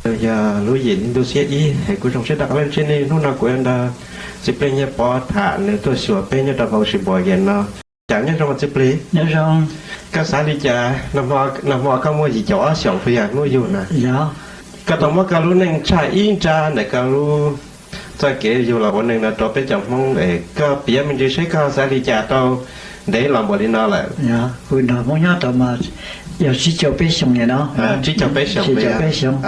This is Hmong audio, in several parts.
Yog lub yim li ntuj xiab ib es kuv zoo siab rov qab los ntsib nej. Hnub no kuv yuav nrog txiv plig Nyiaj Pov tham nws tuaj xyuas peb nyob rau hauv Sheboygan no. Cas nyob zoo txiv plig? Koj xav li cas, nag hmo koj muaj yim caum ob xyoos puas yog hnub yug na? Koj tau muab koj lub neej tshaj ib nrab ntawm koj lub txoj kev yug los ua neeg no rau peb cov Hmoob es koj piav me ntsis seb koj xav li cas tau ntev los npaum li no lawm. Kuv nrog Hmoob nyob tau mas yog tsib caug peb xyoos no. Tsib caug peb xyoos.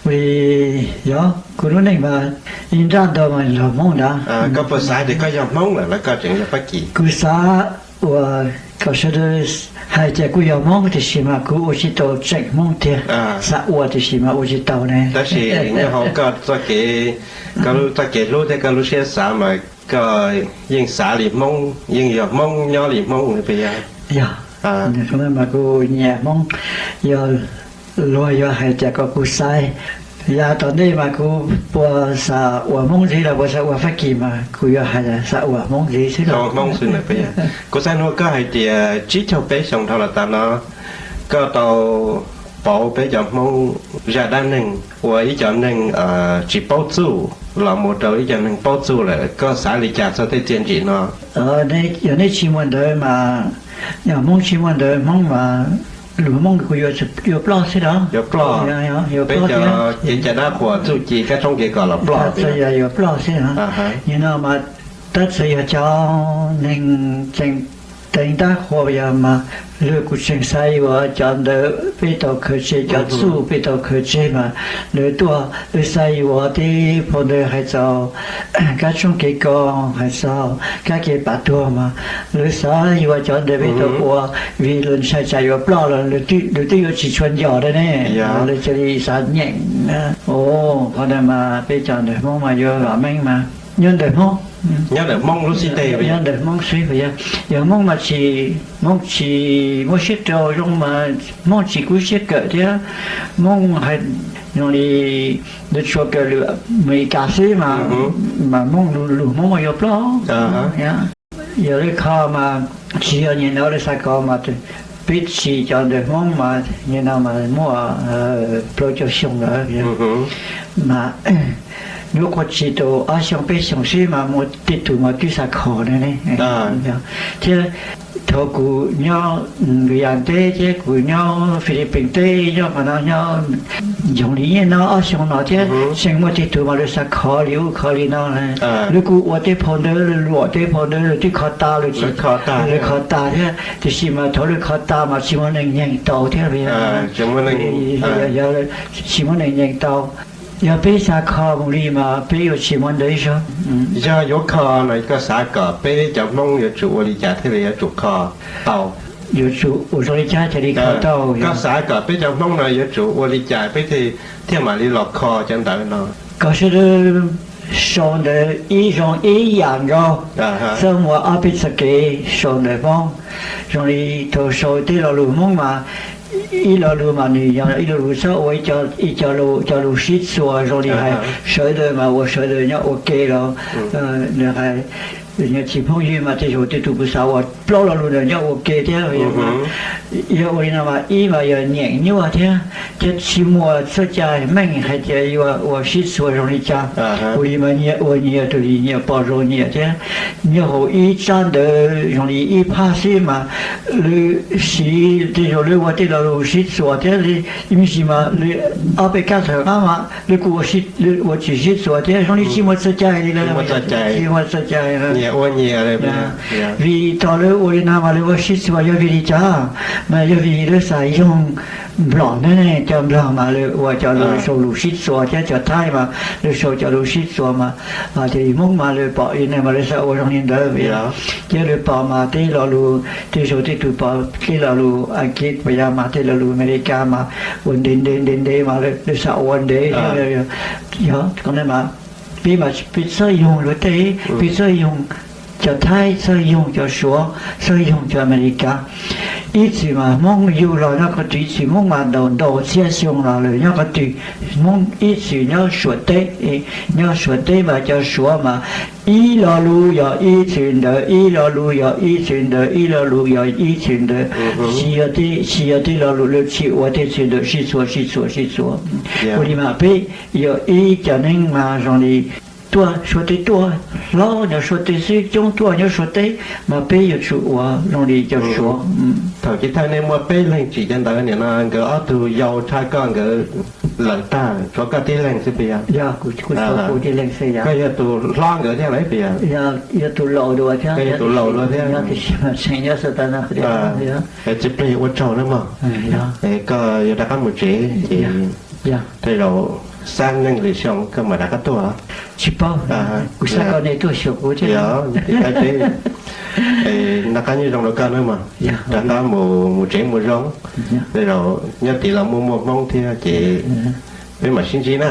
Ua li, yog kuv lub neej mas ib nrab ntau mas nrog Hmoob ntag. Koj puas xav tias koj yog Hmoob lawm los koj tseem yog Fab Kis? Kuv xav uas kom sawv daws hais tias kuv yog Hmoob tiam sis mas kuv ua tsis tau tseem Hmoob tiag. Xav ua tiam sis mas ua tsis tau ne. Tab sis nyob hauv koj txoj kev, koj lub txoj kev hlub thiab koj lub siab xav mas koj yeej xav li Hmoob, yeej yog Hmoob nyob li Hmoob puas yog? Yog, mas kuv nyiam Hmoob, yog luag yuav hais tias kom kuv xaiv, yav tom ntej mas kuv puas xav ua Hmoob ntxiv los puas xav ua Fab Kis mas kuv yuav hais xav ua Hmoob ntxiv xwb. Hmoob xwb. Kuv xav nug koj hais tias tsib caug peb xyoos dhau los tas no koj tau pauv peb cov Hmoob zaj dab neeg ua ib cov neeg tsis paub txuj los mus rau ib cov neeg paub txuj lawm, koj xav li cas txog tej txiaj ntsim no? Yog nej tsis muaj ntawd mas, yog Hmoob tsis muaj ntawd Hmoob mas lus Hmoob kuj yuav ploj xwb los? Yuav ploj. Peb cov kev cai dab qhuas txuj ci kab tshoob kev kos los ploj. Yuav ploj xwb. Nim no mas tab txawm yog cov neeg tseem teev dab qhuas yog mas lawv kuj tseem xav yuav cov ntawd peb tau khaws tseg, cov txuj peb tau khaws tseg mas lawv tuaj lawv xav yuav tej phau ntawv hais txog kab tshoob kev kos, hais txog kab ke pam tuag mas lawv xav yuav cov ntawd peb tau ua, vim lawv ntshai tsam yuav ploj los lawv twb yuav tsis tshua nco lawm ne. Lawv cia li xav nyeem. Qhov ntawd mas peb cov ntawm Hmoob mas yuav vam meej mas nyob ntawm Hmoob, nyob ntawm Hmoob xwb. Yog Hmoob mas tsis, Hmoob tsis muab siab rau zoo mas Hmoob tsis kub siab kawm thiab. Hmoob hais zoo li lawv tsuas kawm lus Amelikas xwb mas, mas Hmoob lus Hmoob mas yuav ploj. Yog lawv kho mas tsis yog nim no lawv xav kho mas peb tsis cov ntawm Hmoob mas nim no mas muaj plaub caug xyoo lawm mas hnub qua tsis tau ob xyoo peb xyoo xwb mas muaj tej tug mas twb xav kho ne. Thiab thaum kuv nyob Guyana teb thiab kuv nyob Philippines teb, nyob qhov no nyob nyoog li nyiaj no ob xyoo no thiab tseem muaj tej tug mas lawv xav kho li ub kho li no. Lawv kuj ua tej phau ntawv, luam tej phau ntawv lawv twb kho tas, lawv kho tas thiab tiam sis mas thaum lawv kho tas mas tsis muaj neeg nyeem tau thiab. Tsis muaj neeg nyeem tau. Yog peb xav kho mus li mas peb yuav tsis muaj ntawv ib zaug. Yog yuav kho no koj xav kom peb cov Hmoob yuav tsum ua li cas thiaj li yuav tsum kho tau? Yuav tsum ua zoo li cas thiaj li kho tau? Koj xav kom peb cov Hmoob no yuav tsum ua li cas peb thiaj mam li los kho cov ntawv no? Kom sawv daws sau ntawv ib zoo ib yam nkaus, txhob muaj ob peb txoj kev sau ntawv Hmoob. Zoo li thaum sau tej lo lus Hmoob mas ib lo lus mas nws yog ib lo lus txhob ua ib co lus, cov lus sib txuas zoo li hais sawv daws mas ua sawv daws nyob ua ke los nws hais nyias tsis phooj ywg mas tej zaum tej tus kuj xav ua plaub lo lus ntawd nyob ua ke thiab. Yog ua li no mas ib mas yog nyeem nyuaj thiab, thiab tsis muaj txoj cai meej hais tias yuav ua sib txuas zoo li cas. Ua li mas nyias ua nyias, tus li nyias pom zoo nyias thiab. Nyob hauv ib tsab ntawv zoo li ib phab xwb mas lawv siv tej zaum lawv ua tej lo lus sib txuas thiab li, ib me ntsis mas lawv ob peb kab thaum qab mas lawv kuj ua tsis sib txuas thiab, zoo li tsis muaj txoj cai li lawm. Tsis muaj txoj cai. Vim thaum lawv ua li no mas lawv ua sib txuas yog vim li cas? Mas yog vim lawv xav yoog Nplog ne, cov Nplog mas lawv ua cov lus sau lus sib txuas thiab cov Thaib mas lawv sau cov lus sib txuas mas, ces Hmoob mas lawv pom li no mas lawv xav ua zoo li ntawd. Thiab lawv pom mas tej lo lus, tej zaum tej tus pom tej lo lus Askiv puas yog mas tej lo lus Amelikas mas ua ntev ntev ntev ntev mas lawv xav ua ntev thiab. Yog, yog, mas peb mas peb txhob yoog luag tej, peb txhob yoog cov Thaib, txhob yoog cov Suav, txhob yoog cov Amelikas. Ib txwm mas Hmoob yug los nyob qhov twg, ib txwm Hmoob mas ntau ntau txhiab xyoo los lawm nyob qhov twg, Hmoob ib txwm nyob Suav teb, nyob Suav teb mas cov Suav mas ib lo lus yog ib txwm ntawd, ib lo lus yog ib txwm ntawd, ib lo lus yog ib txwm ntawd. Tsis yog tej, tsis yog tej lo lus lawv tsis ua tej txwm ntawd sib txuas sib txuas sib txuas. Ua li mas peb yog ib cov neeg mas zoo li tuaj Suav teb tuaj, hlob nyob Suav teb xwb, coob tuaj nyob Suav teb, mas peb yuav tsum ua zoo li cov Suav. Thaum chiv thawj nej muaj peb leeg tsim cov ntawv, nim no nkawd ob tug yau tshaj koj nkawd lawm tag, tshuav koj tib leeg xwb puas yog? Yog, kuv, kuv tshuav kuv tib leeg xwb yog. Koj yog tus hlob nkawd thiab lawm puas yog? Yog tus laus dua thiab. Koj yog tus laus dua thiab. Tsis plig ua tsaug na mog. Koj yuav rov qab mus tsev ces tej zaum xab neej lwm xyoo koj mam rov qab tuaj. Tsis paub, kuv xav kom nej tuaj xyuas kuv thiab. Yog, noj qab nyob zoo rau koj na mog. Rov qab mus, mus tsev mus zoo, tej zaum nyob tid los muaj muaj Hmoob thiab ces peb mam sib ntsib na.